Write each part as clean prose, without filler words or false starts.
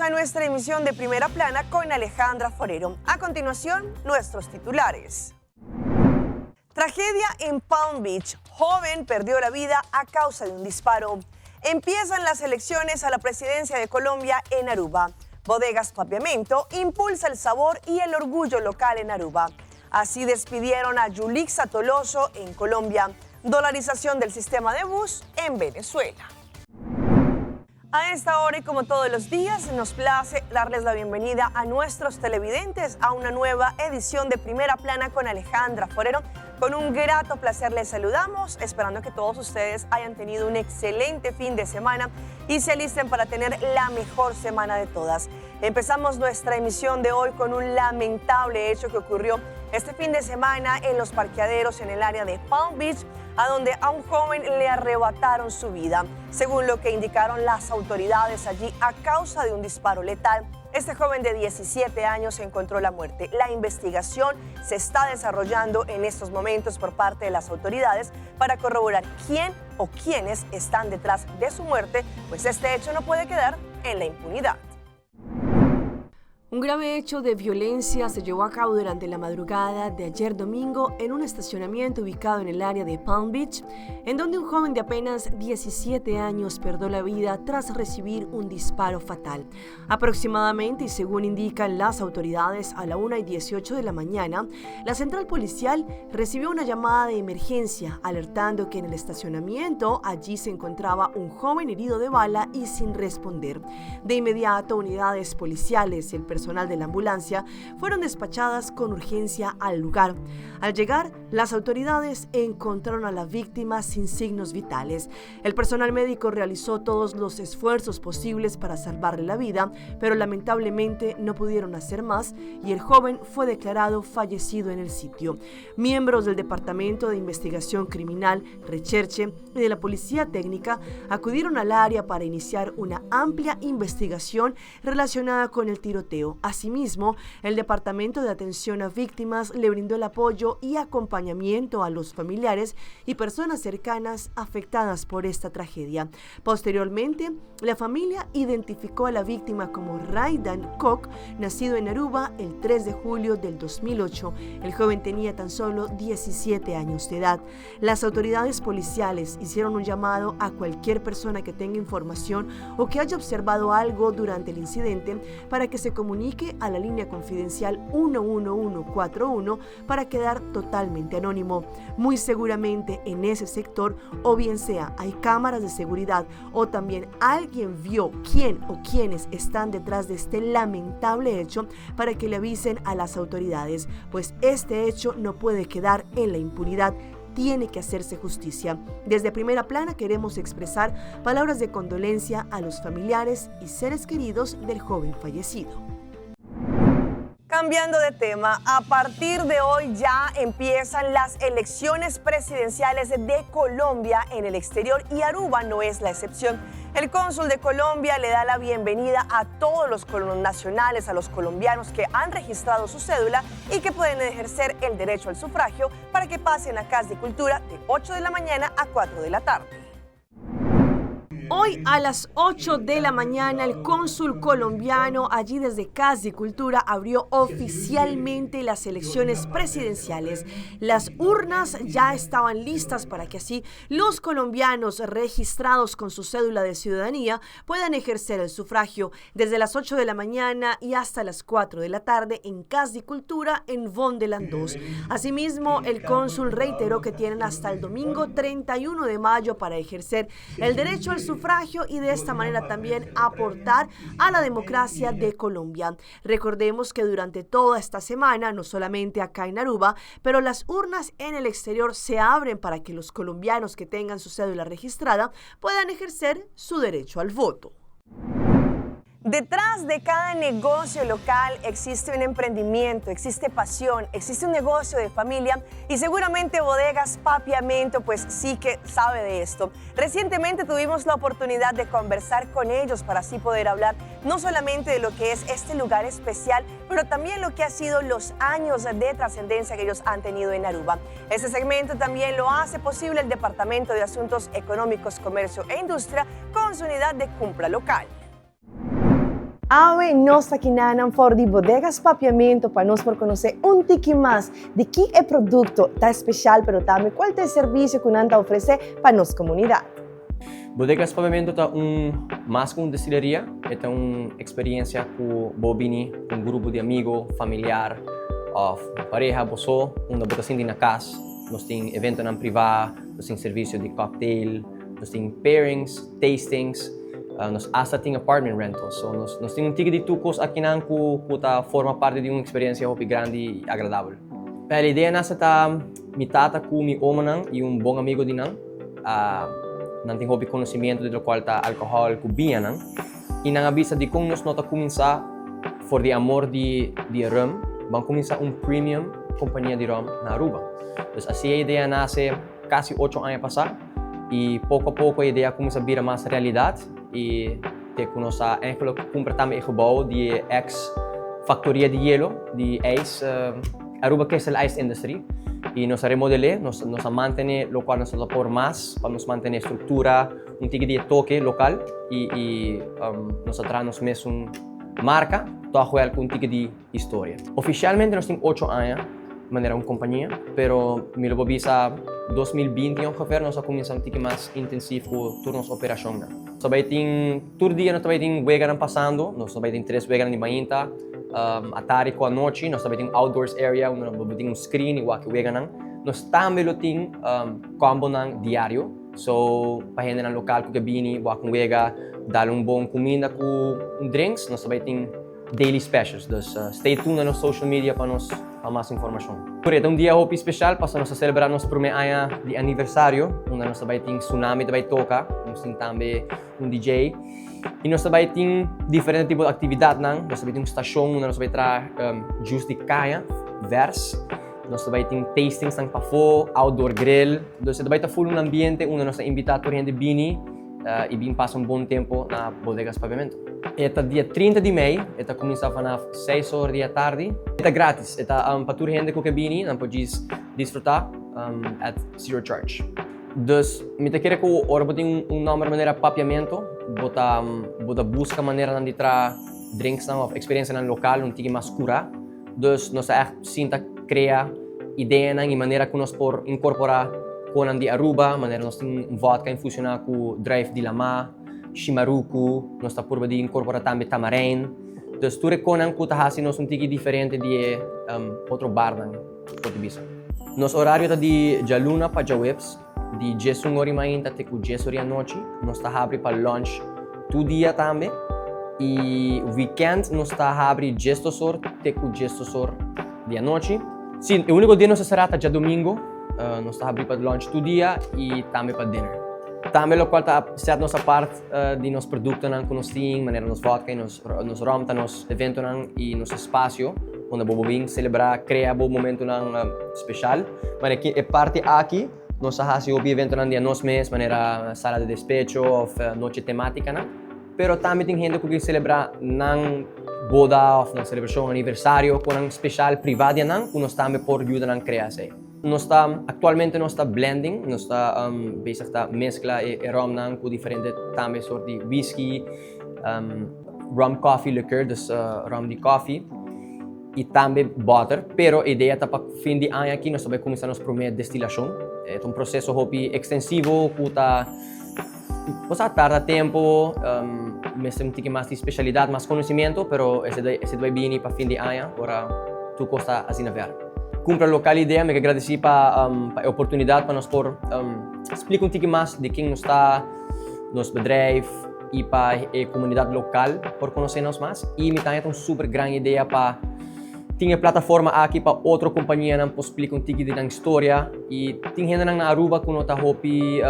a nuestra emisión de Primera Plana con Alejandra Forero. A continuación, nuestros titulares. Tragedia en Palm Beach. Joven perdió la vida a causa de un disparo. Empiezan las elecciones a la presidencia de Colombia en Aruba. Bodegas Papiamento impulsa el sabor y el orgullo local en Aruba. Así despidieron a Yulixa Toloso en Colombia. Dolarización del sistema de bus en Venezuela. A esta hora y como todos los días, nos place darles la bienvenida a nuestros televidentes a una nueva edición de Primera Plana con Alejandra Forero. Con un grato placer les saludamos, esperando que todos ustedes hayan tenido un excelente fin de semana y se alisten para tener la mejor semana de todas. Empezamos nuestra emisión de hoy con un lamentable hecho que ocurrió este fin de semana en los parqueaderos en el área de Palm Beach, a donde a un joven le arrebataron su vida. Según lo que indicaron las autoridades allí, a causa de un disparo letal, este joven de 17 años encontró la muerte. La investigación se está desarrollando en estos momentos por parte de las autoridades para corroborar quién o quiénes están detrás de su muerte, pues este hecho no puede quedar en la impunidad. Un grave hecho de violencia se llevó a cabo durante la madrugada de ayer domingo en un estacionamiento ubicado en el área de Palm Beach, en donde un joven de apenas 17 años perdió la vida tras recibir un disparo fatal. Aproximadamente, y según indican las autoridades, a la 1:18 de la mañana, la central policial recibió una llamada de emergencia alertando que en el estacionamiento allí se encontraba un joven herido de bala y sin responder. De inmediato, unidades policiales y el personal de la ambulancia fueron despachadas con urgencia al lugar. Al llegar, las autoridades encontraron a la víctima sin signos vitales. El personal médico realizó todos los esfuerzos posibles para salvarle la vida, pero lamentablemente no pudieron hacer más y el joven fue declarado fallecido en el sitio. Miembros del Departamento de Investigación Criminal, Recherche y de la Policía Técnica acudieron al área para iniciar una amplia investigación relacionada con el tiroteo. Asimismo, el Departamento de Atención a Víctimas le brindó el apoyo y acompañamiento a los familiares y personas cercanas afectadas por esta tragedia. Posteriormente, la familia identificó a la víctima como Raidan Koch, nacido en Aruba el 3 de julio del 2008. El joven tenía tan solo 17 años de edad. Las autoridades policiales hicieron un llamado a cualquier persona que tenga información o que haya observado algo durante el incidente para que se comunique a la línea confidencial 11141 para quedar totalmente anónimo. Muy seguramente en ese sector, o bien sea hay cámaras de seguridad o también alguien vio quién o quiénes están detrás de este lamentable hecho para que le avisen a las autoridades, pues este hecho no puede quedar en la impunidad. Tiene que hacerse justicia. Desde Primera Plana queremos expresar palabras de condolencia a los familiares y seres queridos del joven fallecido. Cambiando de tema, a partir de hoy ya empiezan las elecciones presidenciales de Colombia en el exterior y Aruba no es la excepción. El cónsul de Colombia le da la bienvenida a todos los nacionales, a los colombianos que han registrado su cédula y que pueden ejercer el derecho al sufragio para que pasen a Casa de Cultura de 8 de la mañana a 4 de la tarde. Hoy a las 8 de la mañana el cónsul colombiano allí desde Casa de Cultura abrió oficialmente las elecciones presidenciales. Las urnas ya estaban listas para que así los colombianos registrados con su cédula de ciudadanía puedan ejercer el sufragio desde las 8 de la mañana y hasta las 4 de la tarde en Casa de Cultura en Vondellaan 2. Asimismo, el cónsul reiteró que tienen hasta el domingo 31 de mayo para ejercer el derecho al sufragio y de esta manera también aportar a la democracia de Colombia. Recordemos que durante toda esta semana, no solamente acá en Aruba, pero las urnas en el exterior se abren para que los colombianos que tengan su cédula registrada puedan ejercer su derecho al voto. Detrás de cada negocio local existe un emprendimiento, existe pasión, existe un negocio de familia y seguramente Bodegas Papiamento pues sí que sabe de esto. Recientemente tuvimos la oportunidad de conversar con ellos para así poder hablar no solamente de lo que es este lugar especial, pero también lo que ha sido los años de trascendencia que ellos han tenido en Aruba. Este segmento también lo hace posible el Departamento de Asuntos Económicos, Comercio e Industria con su unidad de compra local. Awe nos ta kinanan for di Bodegas Papiamento pa nos por conoce un tiki mas di ki e producto ta especial pero tambe cual ta e servicio cu nan ta ofrece pa nos comunidad. Bodegas Papiamento ta un mas cu un destileria, e ta un experiencia cu bo bini cu un grupo di amigo, familiar of pareha bo so unda bo ta sinti na cas. Nos tin eventonan priva, nos tin servicio di cocktail, nos tin pairings, tastings, nos hasta tin apartment rentals. So nos nos tin un tiki di tur cos akinan cu cu ta forma parti di un experiencia hopi grandi y agradabel. E idea nace ta mi tata cu mi omonan y un bon amigo di nan. Nan tin hopi conocimiento di locual ta alcohol cu biñanan y nan a bisa dicon nos no ta cuminsa for di amor di di e rum ban cuminsa un premium compania di rum na Aruba. Dus asi e idea nace casi ocho aña pasa y poco a poco e idea a cuminsa bira mas realidad y te cu nos a eigenlijk cumpra tambe e gebouw di e ex factoria di hielo di ijs Aruba Crystal Ice Industry y nos a remodel'é, nos nos a mantene locual nos ta por mas pa nos mantene structura, un tiki di e toke local y y nos a traha nos mesun marca tog wel cu un tiki di historia. Oficialmente nos tin ocho aña manera un compania, pero mi lo por bisa 2020 ongeveer nos a cuminsa un tiki mas intensief cu tur nos operacionnan. Nos ta bay tin tur dia nos ta bay tin weganan pasando, nos ta bay tin tres weganan di mainta, Atari ku anochi nos tambe tin un outdoors area unda nos bo tin un screen i wak e weganan. Nos tambe lo tin combonan diario, so pa hendenan lokal ku ke bini wak un wega, dal un bon kuminda ku un drinks, nos ta bai tin daily specials. Dus stay tuned na nos social media pa nos pa mas informashon. Por e ta un dia hopi special pasobra nos ta selebrá nos promé aña di aniversario unda nos ta bai tin Tsunami ta bai toka, nos tin tambe un DJ y nos ta bay tin diferente tipo di actividadnan, nos ta bay tin un stacion unda nos ta bay traha juice di caña vers, nos ta bay tin tastingsnan pafó, outdoor grill, dus e ta bay ta full un ambiente unda nos ta invita tur hende bini y bin pasa un bon tempo na Bodegas Papiamento. E ta dia 30 di mei, e ta cuminsa vanaf seis or di atardi, e ta gratis, e ta pa tur hende cu ke bini, nan por djis disfruta at zero charge. Dus mi ta kere ku ora bo tin un nòmber manera Papiamento, bo ta bo ta buska maneranan di traha drinksnan òf eksperensianan lokal un tiki mas kurá. Dus nos ta ègt sinta krea ideanan i manera ku nos por inkorporá konan di Aruba, manera nos tin un vòdka infushoná ku druif di lamá, shimaruku, nos ta purba di inkorporá tambe tamarein. Dus tur e konan ku ta hasi nos un tiki diferente di e otro barnan. Por ta bisa. Nos orario ta di djaluna pa djaweps, di djesun ora i mainta te ku djes ora i anochi. Nos ta habri pa lunch tur dia tambe. I weekend nos ta habri djesdos or te ku djesdos or di anochi. Si, e úniko dia nos ta será ta djadumingu. Nos ta habri pa lunch tur dia i tambe pa dinner. Tambe lokual ta set nos apart di nos produktonan ku nos tin, manera nos vodka i nos Nos rom ta nos eventonan y nos espacio unda bo bo bin celebra, crea bo momentonan special. Manera ki e parti aki nos a haci hopi eventonan di anos mes, manera sala de despecho of noche tematicanan. Pero tambe tin hende cu ke celebra nan boda of nan celebracion aniversario cu nan special priva di anan cu nos tambe por yuda nan crea esey. Nos ta actualmente nos ta blending, nos ta bezig ta mezcla e romnan cu diferente tambe soort di whisky, Rum coffee liqueur, dus rum di koffie y tambe butter, pero e idea ta pa fin di aña aki nos ta bay cuminsa nos prome destilacion. E ta un proceso hopi extensivo cu ta, bo sa, tarda tempo, mester un tiki mas di specialidad, mas conocimiento, pero esey ta bay bini pa fin di aña ora tur cos ta asina ver. Cumpra local idea, mi ke gradeci pa e oportunidad pa nos por splica un tiki mas di ken nos ta, nos bedrijf, i pa e komunidat lokal por konosé nos mas i mi ta haña ta un super gran idea pa tin e plataforma aki pa otro kompanianan por splika un tiki di nan historia i tin hendenan na Aruba ku no ta hopi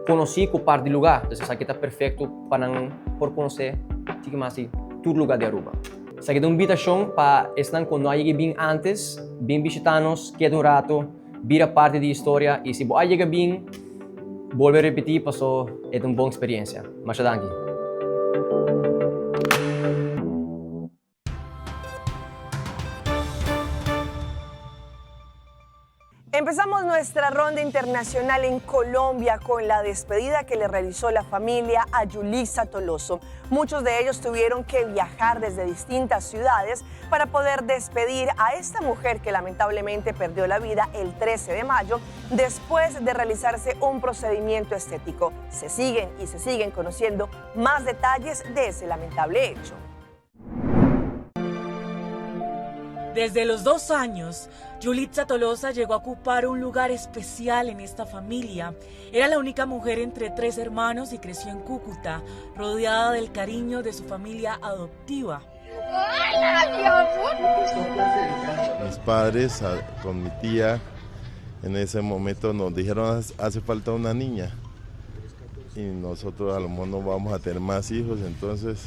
konosí ku part di lugá, entonces esaki ta perfekto pa nan por konosé tiki mas di tur lugá di Aruba. Esaki ta un invitashon pa esnan ku no a yega bin antes, bin bishitá nos, keda un rato, bira parti di historia i si bo a yega bin, Bolbe repetí paso e ta un bon experiencia. Masha danki. E Empezamos nuestra ronda internacional en Colombia con la despedida que le realizó la familia a Yulixa Toloso. Muchos de ellos tuvieron que viajar desde distintas ciudades para poder despedir a esta mujer que lamentablemente perdió la vida el 13 de mayo después de realizarse un procedimiento estético. Se siguen y se siguen conociendo más detalles de ese lamentable hecho. Desde los 2 años, Yulitza Tolosa llegó a ocupar un lugar especial en esta familia. Era la única mujer entre 3 hermanos y creció en Cúcuta, rodeada del cariño de su familia adoptiva. ¡Hola, mi amor! Mis padres, con mi tía, en ese momento nos dijeron, hace falta una niña. Y nosotros a lo mejor no vamos a tener más hijos, entonces...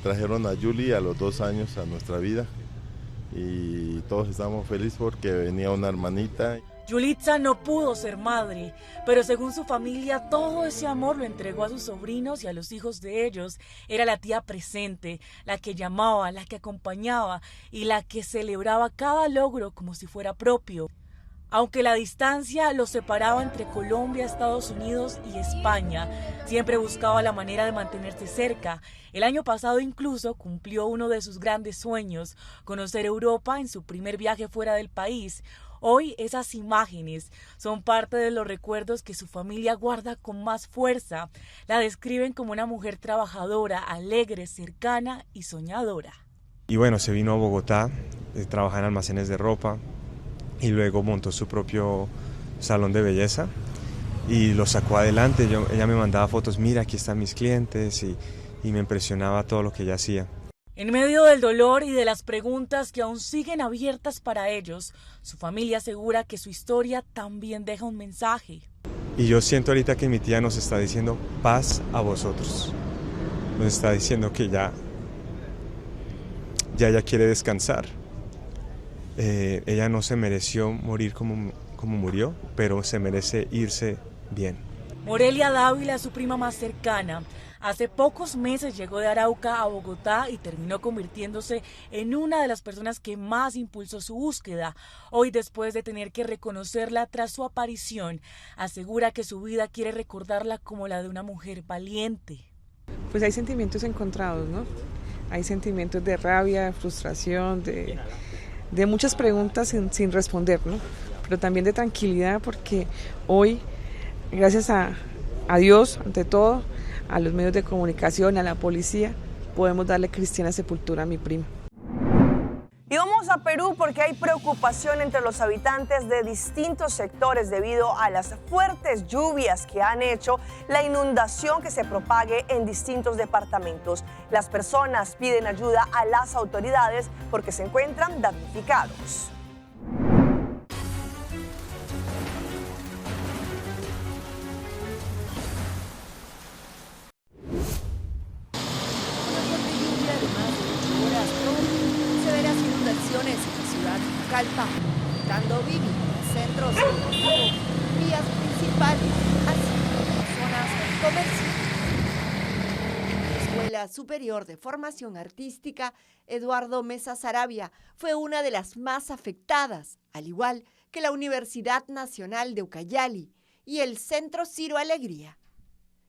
Trajeron a Yuli a los 2 años a nuestra vida y todos estamos felices porque venía una hermanita. Yulitza no pudo ser madre, pero según su familia todo ese amor lo entregó a sus sobrinos y a los hijos de ellos. Era la tía presente, la que llamaba, la que acompañaba y la que celebraba cada logro como si fuera propio. Aunque la distancia los separaba entre Colombia, Estados Unidos y España, siempre buscaba la manera de mantenerse cerca. El año pasado incluso cumplió uno de sus grandes sueños, conocer Europa en su primer viaje fuera del país. Hoy esas imágenes son parte de los recuerdos que su familia guarda con más fuerza. La describen como una mujer trabajadora, alegre, cercana y soñadora. Y bueno, se vino a Bogotá, trabaja en almacenes de ropa, y luego montó su propio salón de belleza y lo sacó adelante. Ella me mandaba fotos, mira, aquí están mis clientes, y me impresionaba todo lo que ella hacía. En medio del dolor y de las preguntas que aún siguen abiertas para ellos, su familia asegura que su historia también deja un mensaje. Y yo siento ahorita que mi tía nos está diciendo paz a vosotros. Nos está diciendo que ya ella quiere descansar. Ella no se mereció morir como murió, pero se merece irse bien. Morelia Dávila es su prima más cercana. Hace pocos meses llegó de Arauca a Bogotá y terminó convirtiéndose en una de las personas que más impulsó su búsqueda. Hoy, después de tener que reconocerla tras su aparición, asegura que su vida quiere recordarla como la de una mujer valiente. Pues hay sentimientos encontrados, ¿no? Hay sentimientos de rabia, de frustración, de muchas preguntas sin responder, ¿no? Pero también de tranquilidad, porque hoy, gracias a Dios, ante todo, a los medios de comunicación, a la policía, podemos darle cristiana sepultura a mi prima. Y vamos a Perú porque hay preocupación entre los habitantes de distintos sectores debido a las fuertes lluvias que han hecho la inundación que se propague en distintos departamentos. Las personas piden ayuda a las autoridades porque se encuentran damnificados. Calpa, afectando viviendas, centros educativos, vías principales, así como zonas comerciales. La Escuela Superior de Formación Artística Eduardo Mesa Saravia fue una de las más afectadas, al igual que la Universidad Nacional de Ucayali y el Centro Ciro Alegría.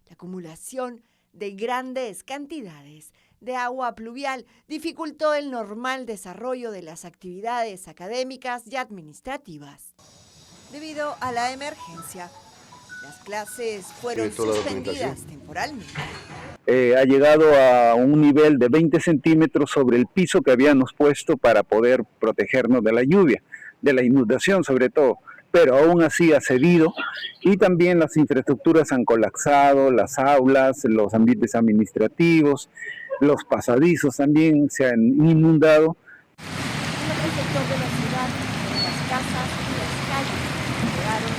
La acumulación de grandes cantidades de agua pluvial dificultó el normal desarrollo de las actividades académicas y administrativas. Debido a la emergencia, las clases fueron suspendidas temporalmente. Ha llegado a un nivel de 20 centímetros sobre el piso que habíamos puesto para poder protegernos de la lluvia, de la inundación sobre todo, pero aún así ha cedido y también las infraestructuras han colapsado, las aulas, los ambientes administrativos, los pasadizos también se han inundado. En otro sector de la ciudad, las casas y las calles quedaron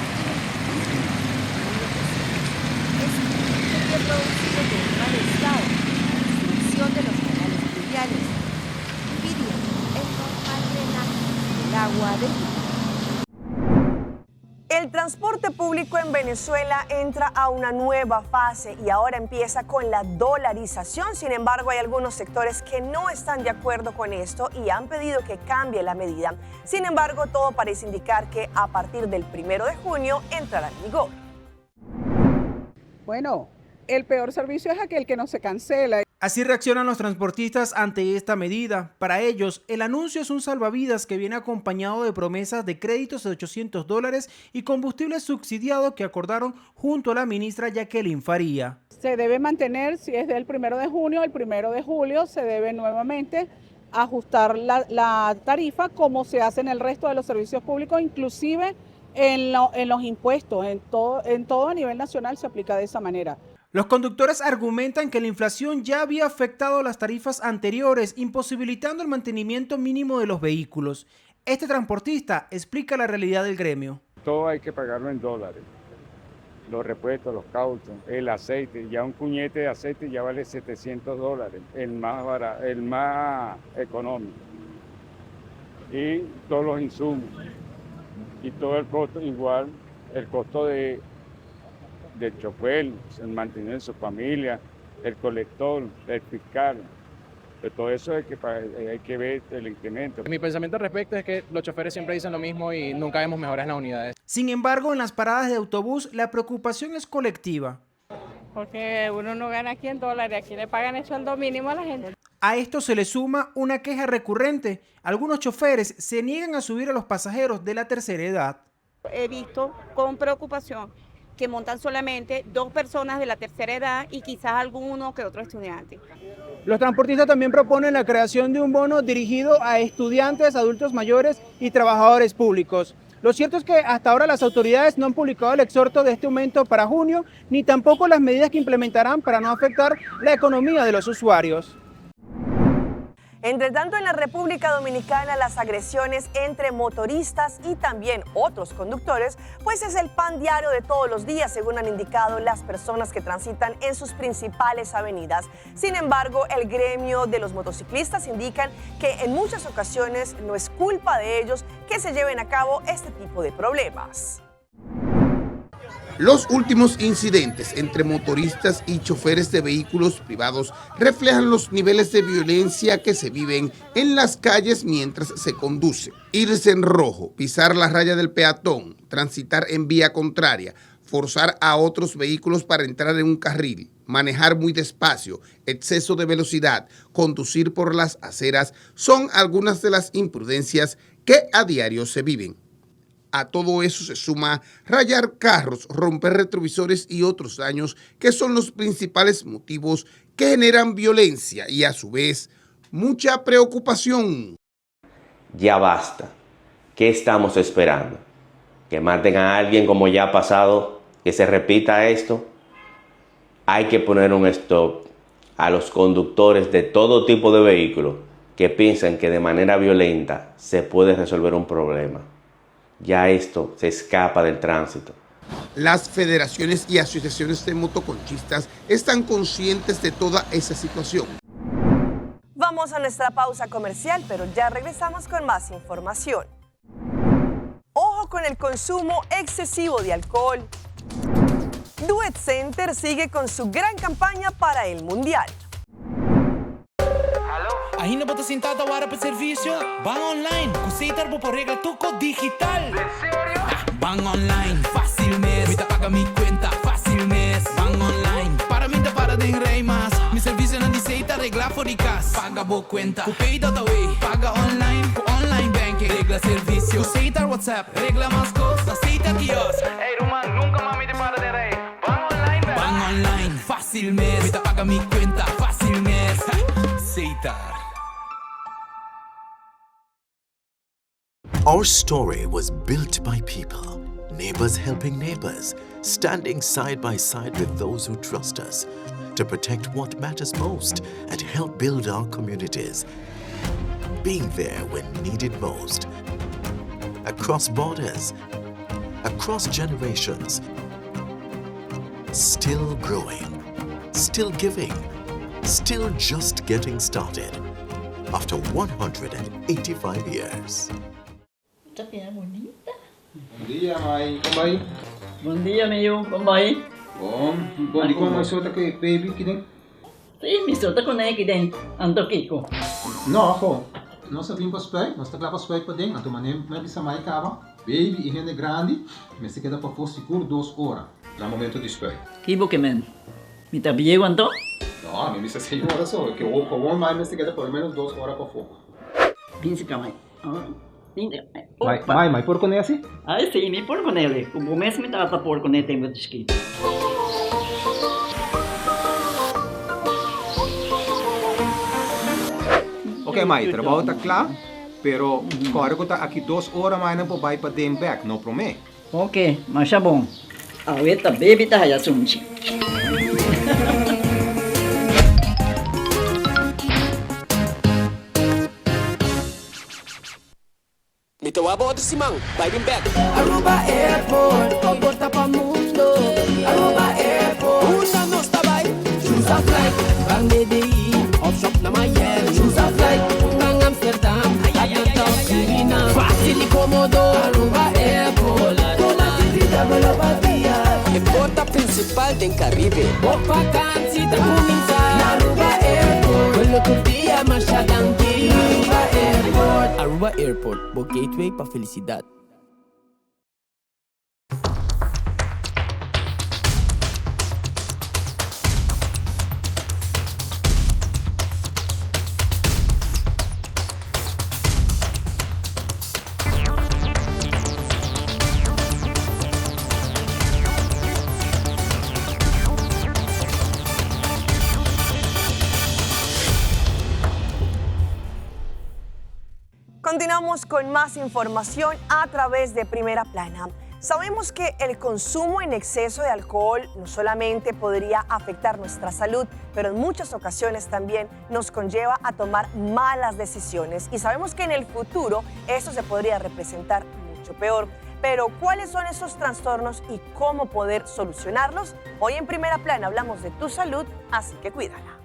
inundadas. Esto sería producido por un mal estado, la destrucción de los canales pluviales, impidiendo el normal drenaje del agua de lluvia. El El transporte público en Venezuela entra a una nueva fase y ahora empieza con la dolarización. Sin embargo, hay algunos sectores que no están de acuerdo con esto y han pedido que cambie la medida. Sin embargo, todo parece indicar que a partir del primero de junio entrará en vigor. Bueno, el peor servicio es aquel que no se cancela. Así reaccionan los transportistas ante esta medida. Para ellos, el anuncio es un salvavidas que viene acompañado de promesas de créditos de 800 dólares y combustible subsidiado que acordaron junto a la ministra Jacqueline Faría. Se debe mantener, si es del 1 de junio al 1 de julio, se debe nuevamente ajustar la tarifa como se hace en el resto de los servicios públicos, inclusive en los impuestos, en todo a nivel nacional se aplica de esa manera. Los conductores argumentan que la inflación ya había afectado las tarifas anteriores, imposibilitando el mantenimiento mínimo de los vehículos. Este transportista explica la realidad del gremio. Todo hay que pagarlo en dólares. Los repuestos, los cauchos, el aceite, ya un cuñete de aceite ya vale 700 dólares, el más barato, el más económico. Y todos los insumos, y todo el costo igual, el costo del chofer, el mantener su familia, el colector, el fiscal. De todo eso hay que ver el incremento. Mi pensamiento al respecto es que los choferes siempre dicen lo mismo y nunca vemos mejoras en las unidades. Sin embargo, en las paradas de autobús la preocupación es colectiva. Porque uno no gana aquí en dólares, aquí le pagan el sueldo mínimo a la gente. A esto se le suma una queja recurrente. Algunos choferes se niegan a subir a los pasajeros de la tercera edad. He visto con preocupación que montan solamente 2 personas de la tercera edad y quizás alguno que otro estudiante. Los transportistas también proponen la creación de un bono dirigido a estudiantes, adultos mayores y trabajadores públicos. Lo cierto es que hasta ahora las autoridades no han publicado el exhorto de este aumento para junio, ni tampoco las medidas que implementarán para no afectar la economía de los usuarios. Entre tanto, en la República Dominicana, las agresiones entre motoristas y también otros conductores, es el pan diario de todos los días, según han indicado las personas que transitan en sus principales avenidas. Sin embargo, el gremio de los motociclistas indican que en muchas ocasiones no es culpa de ellos que se lleven a cabo este tipo de problemas. Los últimos incidentes entre motoristas y choferes de vehículos privados reflejan los niveles de violencia que se viven en las calles mientras se conduce. Irse en rojo, pisar la raya del peatón, transitar en vía contraria, forzar a otros vehículos para entrar en un carril, manejar muy despacio, exceso de velocidad, conducir por las aceras, son algunas de las imprudencias que a diario se viven. A todo eso se suma rayar carros, romper retrovisores y otros daños que son los principales motivos que generan violencia y a su vez mucha preocupación. Ya basta. ¿Qué estamos esperando? ¿Que maten a alguien como ya ha pasado? ¿Que se repita esto? Hay que poner un stop a los conductores de todo tipo de vehículos que piensan que de manera violenta se puede resolver un problema. Ya esto se escapa del tránsito. Las federaciones y asociaciones de motoconchistas están conscientes de toda esa situación. Vamos a nuestra pausa comercial, pero ya regresamos con más información. Ojo con el consumo excesivo de alcohol. Duet Center sigue con su gran campaña para el Mundial. Ainda bo ta sinta ta warda pa servicio? Ban online, cu Setar bo por regla tur cos digital. En serio? Ban online, facil mes. Mi ta paga mi cuenta, facil mes. Ban online, pa mi ta para den rij mas. Mi servicionan di Setar regla for di cas. Paga bo cuenta, cu Pay.away. Paga online, cu online banking. Regla servicio, cu Setar WhatsApp. Regla mas cos, na Setar kiosk. Hey ruman, nunca mas mi ta para den rij. Ban online, Ban online, facil mes. Mi ta paga mi cuenta, facil mes. Setar. Our story was built by people, neighbors helping neighbors, standing side by side with those who trust us to protect what matters most and help build our communities. Being there when needed most. Across borders, across generations, still growing, still giving, still just getting started after 185 years. Esta piedra bonita. Bon dia, mai. Kon bai? Bon dia, mi yu. Kon bai? Bon. Bon, di kon mai so ta ku e baby kiden? Si, mi so ta kuné kiden. Anto kiko? No, ho. Nos a bin pa spuit. Nos ta kla pa spuit paden. Anto manera mi a bisa mai kaba, baby i hende grandi mester keda pafó sigur dos ora na momento di spuit. Ki bo ke men? Mi ta bieu anto? No, mi bisa señora so. Ke wou mai mester keda por lo menos dos ora pafó. Binsi ka mai. Mai, mai, mai por kuné asi? Ai si, mi por kuné. Ku bo mes mi tata por kuné tempu di chikitu. Ok mai, trabou ta kla, pero kòrda ku ta aki dos ora mai nan por bai paden bèk, no promé. Ok, masha bon. Awe ta baby ta haya sunchi. Mi ta wak bo otro siman. Bai bin bek. Aruba Airport, bo porta pa mundo. Aruba Airport, unda nos ta bai? Choose a flight, ban BDI of shop na Miami. Choose a flight, ban Amsterdam, Atlanta of Suriname. Facil y comodo, Aruba Airport. Tuma actividad bo lo papia. E porta principal den Caribe. Bo vakantie ta cuminsa na Aruba Airport. Bo lo tur dia masha danki na Aruba Airport. Aruba Airport, bo gateway pa felicidad. Continuamos con más información a través de Primera Plana. Sabemos que el consumo en exceso de alcohol no solamente podría afectar nuestra salud, pero en muchas ocasiones también nos conlleva a tomar malas decisiones. Y sabemos que en el futuro esto se podría representar mucho peor. Pero, ¿cuáles son esos trastornos y cómo poder solucionarlos? Hoy en Primera Plana hablamos de tu salud, así que cuídala.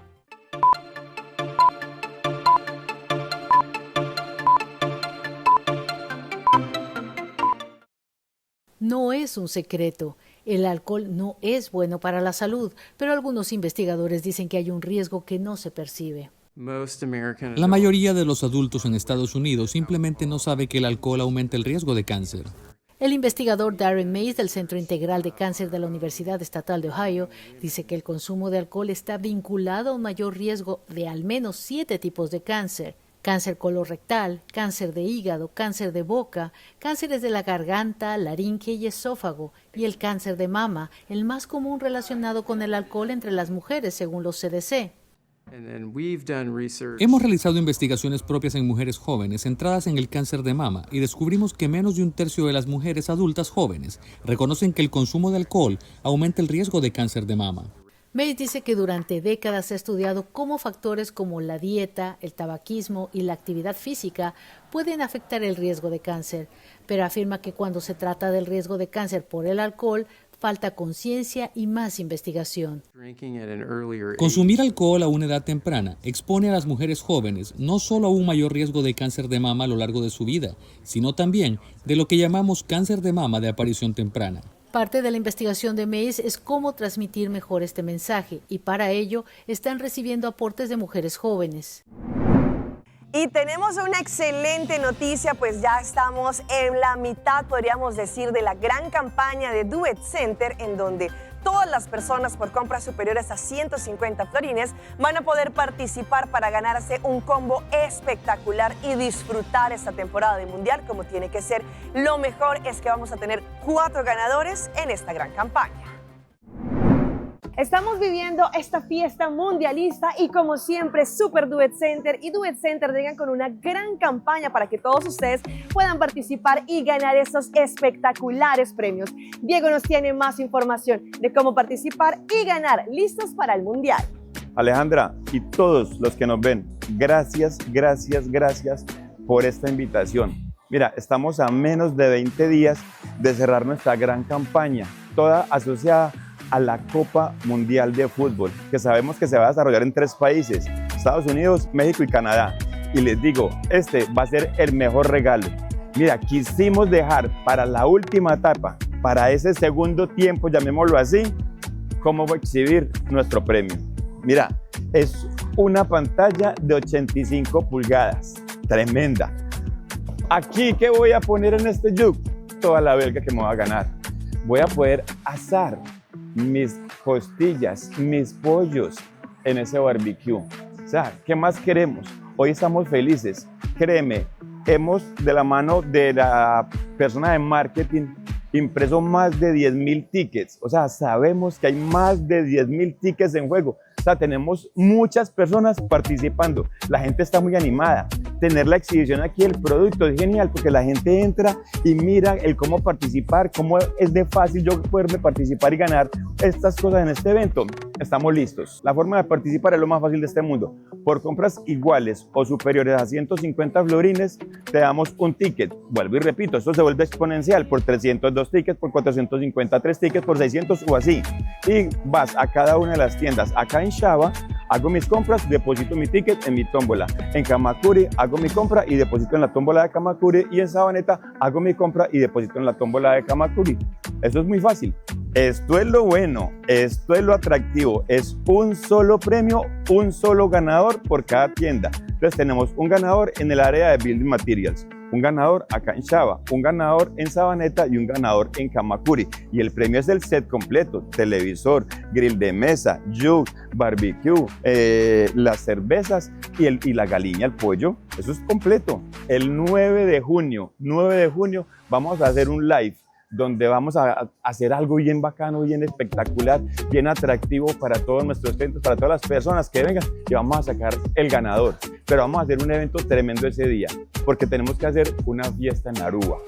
No es un secreto. El alcohol no es bueno para la salud, pero algunos investigadores dicen que hay un riesgo que no se percibe. La mayoría de los adultos en Estados Unidos simplemente no sabe que el alcohol aumenta el riesgo de cáncer. El investigador Darren Mays del Centro Integral de Cáncer de la Universidad Estatal de Ohio dice que el consumo de alcohol está vinculado a un mayor riesgo de al menos 7 tipos de cáncer. Cáncer colorectal, cáncer de hígado, cáncer de boca, cánceres de la garganta, laringe y esófago, y el cáncer de mama, el más común relacionado con el alcohol entre las mujeres, según los CDC. Hemos realizado investigaciones propias en mujeres jóvenes centradas en el cáncer de mama y descubrimos que menos de 1/3 de las mujeres adultas jóvenes reconocen que el consumo de alcohol aumenta el riesgo de cáncer de mama. Mays dice que durante décadas se ha estudiado cómo factores como la dieta, el tabaquismo y la actividad física pueden afectar el riesgo de cáncer, pero afirma que cuando se trata del riesgo de cáncer por el alcohol, falta conciencia y más investigación. Consumir alcohol a una edad temprana expone a las mujeres jóvenes no solo a un mayor riesgo de cáncer de mama a lo largo de su vida, sino también de lo que llamamos cáncer de mama de aparición temprana. Parte de la investigación de Mays es cómo transmitir mejor este mensaje y para ello están recibiendo aportes de mujeres jóvenes. Y tenemos una excelente noticia, pues ya estamos en la mitad, podríamos decir, de la gran campaña de Do It Center, en donde todas las personas por compras superiores a 150 florines van a poder participar para ganarse un combo espectacular y disfrutar esta temporada de Mundial como tiene que ser. Lo mejor es que vamos a tener 4 ganadores en esta gran campaña. Estamos viviendo esta fiesta mundialista y como siempre Super Do It Center y Do It Center llegan con una gran campaña para que todos ustedes puedan participar y ganar estos espectaculares premios. Diego nos tiene más información de cómo participar y ganar. ¿Listos para el Mundial? Alejandra y todos los que nos ven, gracias, gracias, gracias por esta invitación. Estamos a menos de 20 días de cerrar nuestra gran campaña, toda asociada a la Copa Mundial de Fútbol, que sabemos que se va a desarrollar en 3 países, Estados Unidos, México y Canadá. Y les digo, este va a ser el mejor regalo. Mira, quisimos dejar para la última etapa, para ese segundo tiempo, llamémoslo así, cómo exhibir nuestro premio. Mira, es una pantalla de 85 pulgadas, tremenda. Aquí, ¿qué voy a poner en este yuk? Toda la belga que me va a ganar. Voy a poder asar mis costillas, mis pollos en ese barbecue. O sea, ¿qué más queremos? Hoy estamos felices. Créeme, hemos de la mano de la persona de marketing impreso más de 10 mil tickets. O sea, sabemos que hay más de 10 mil tickets en juego. O sea, tenemos muchas personas participando. La gente está muy animada. Tener la exhibición aquí del producto es genial porque la gente entra y mira el cómo participar, cómo es de fácil yo poderme participar y ganar estas cosas en este evento. Estamos listos. La forma de participar es lo más fácil de este mundo. Por compras iguales o superiores a 150 florines, te damos un ticket. Vuelvo y repito, esto se vuelve exponencial por 302 tickets, por 453 tickets, por 600 o así. Y vas a cada una de las tiendas. Acá en Shaba hago mis compras, deposito mi ticket en mi tómbola. En Kamakuri hago mi compra y deposito en la tómbola de Kamakuri. Y en Sabaneta hago mi compra y deposito en la tómbola de Kamakuri. Eso es muy fácil. Esto es lo bueno, esto es lo atractivo. Es un solo premio, un solo ganador por cada tienda. Entonces tenemos un ganador en el área de Building Materials, un ganador acá en Shaba, un ganador en Sabaneta y un ganador en Kamakuri. Y el premio es el set completo, televisor, grill de mesa, yuk, barbecue, las cervezas y la galiña, el pollo. Eso es completo. El 9 de junio, 9 de junio, vamos a hacer un live donde vamos a hacer algo bien bacano, bien espectacular, bien atractivo para todos nuestros clientes, para todas las personas que vengan, y vamos a sacar el ganador. Pero vamos a hacer un evento tremendo ese día, porque tenemos que hacer una fiesta en Aruba.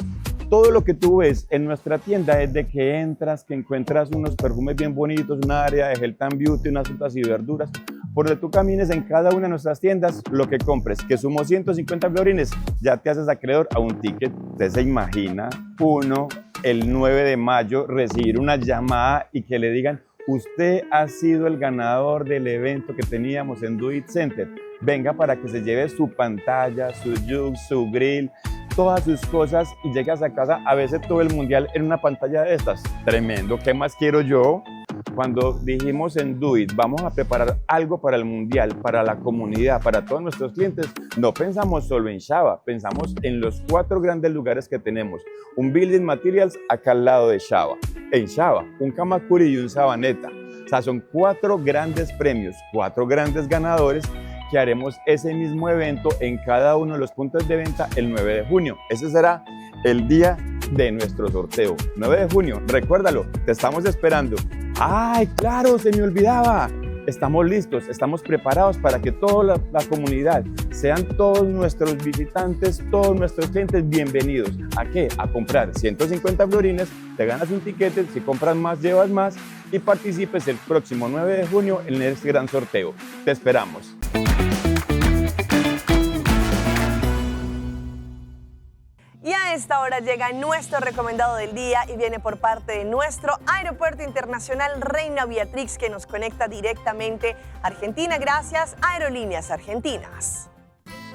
Todo lo que tú ves en nuestra tienda es de que entras, que encuentras unos perfumes bien bonitos, una área de health and beauty, unas frutas y verduras. Por donde tú camines en cada una de nuestras tiendas, lo que compres, que sumo 150 florines, ya te haces acreedor a un ticket. Usted se imagina uno el 9 de mayo recibir una llamada y que le digan: usted ha sido el ganador del evento que teníamos en Do It Center. Venga para que se lleve su pantalla, su yuk, su grill, todas sus cosas y llegas a casa a veces todo el mundial en una pantalla de estas. Tremendo, ¿qué más quiero yo? Cuando dijimos en Do It, vamos a preparar algo para el mundial, para la comunidad, para todos nuestros clientes, no pensamos solo en Shaba, pensamos en los 4 grandes lugares que tenemos. Un Building Materials acá al lado de Shaba, en Shaba, un Kamakuri y un Sabaneta. Son 4 grandes premios, 4 grandes ganadores que haremos ese mismo evento en cada uno de los puntos de venta el 9 de junio. Ese será el día de nuestro sorteo. 9 de junio, recuérdalo, te estamos esperando. ¡Ay, claro, se me olvidaba! Estamos listos, estamos preparados para que toda la comunidad, sean todos nuestros visitantes, todos nuestros clientes bienvenidos. ¿A qué? A comprar 150 florines, te ganas un tiquete, si compras más, llevas más y participes el próximo 9 de junio en este gran sorteo. Te esperamos. Y a esta hora llega nuestro recomendado del día y viene por parte de nuestro Aeropuerto Internacional Reina Beatrix, que nos conecta directamente a Argentina gracias a Aerolíneas Argentinas.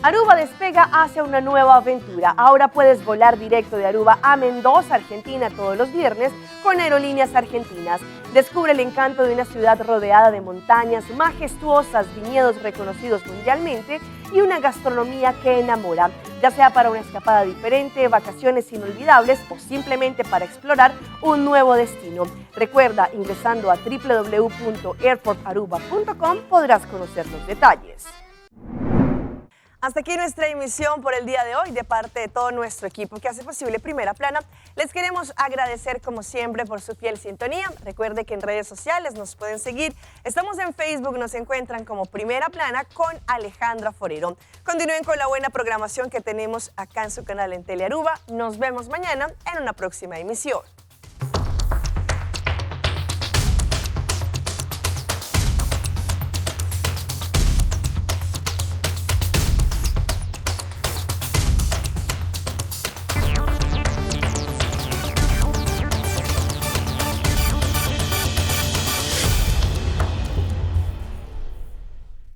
Aruba despega hacia una nueva aventura. Ahora puedes volar directo de Aruba a Mendoza, Argentina, todos los viernes con Aerolíneas Argentinas. Descubre el encanto de una ciudad rodeada de montañas majestuosas, viñedos reconocidos mundialmente y una gastronomía que enamora. Ya sea para una escapada diferente, vacaciones inolvidables o simplemente para explorar un nuevo destino. Recuerda, ingresando a doble u doble u doble u punto airport aruba punto com podrás conocer los detalles. Hasta aquí nuestra emisión por el día de hoy de parte de todo nuestro equipo que hace posible Primera Plana. Les queremos agradecer como siempre por su fiel sintonía. Recuerde que en redes sociales nos pueden seguir. Estamos en Facebook, nos encuentran como Primera Plana con Alejandra Forero. Continúen con la buena programación que tenemos acá en su canal en Telearuba. Nos vemos mañana en una próxima emisión.